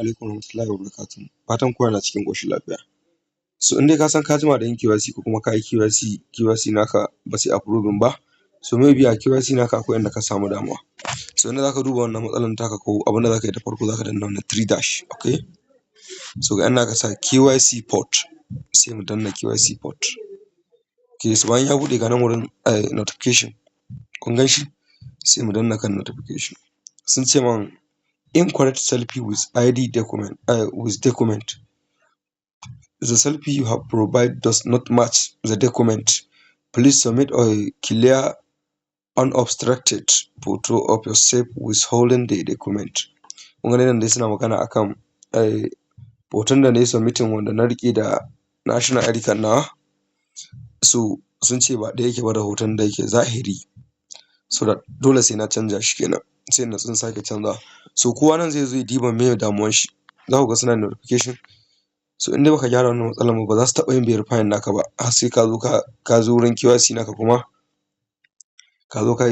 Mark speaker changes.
Speaker 1: Alaikum warahmatullahi wabarakatuhu. Fatan kowa na cikin ƙoshin lafiya. So in dai ka san ka jima da yin KYC ko kuma ka yi KYC, KYC naka ba su yi approving ba, so maybe a KYC naka akwai inda ka samu damuwa. So inda za ka duba wannan matsalar taka ko abin da za ka yi, da farko za ka danna wannan three dash, okay? So ga inda aka sa KYC port, sai mu danna KYC port. Okay, so bayan ya buɗe, ga nan wurin notification, kun gan shi? Sai mu danna kan notification. Sun ce man incorrect selfie with ID document, with document. The selfie you have provided does not match the document. Please submit a clear, unobstructed photo of yourself with holding the document. Kun ga nan dai suna magana akan hoton da na yi submitting wanda na riƙe da national ID card nawa. So sun ce ba ɗaya yake ba da hoton da yake zahiri. So that dole sai na canza shi kenan. Sai in natsu in sake canzawa. So kowa nan zai zo ya diba meye damuwan shi. Za ku ga suna notification. So in dai baka gyara wannan matsalar ba, ba za su taɓa yin verifying naka ba har sai ka zo wurin KYC naka kuma ka zo ka yi.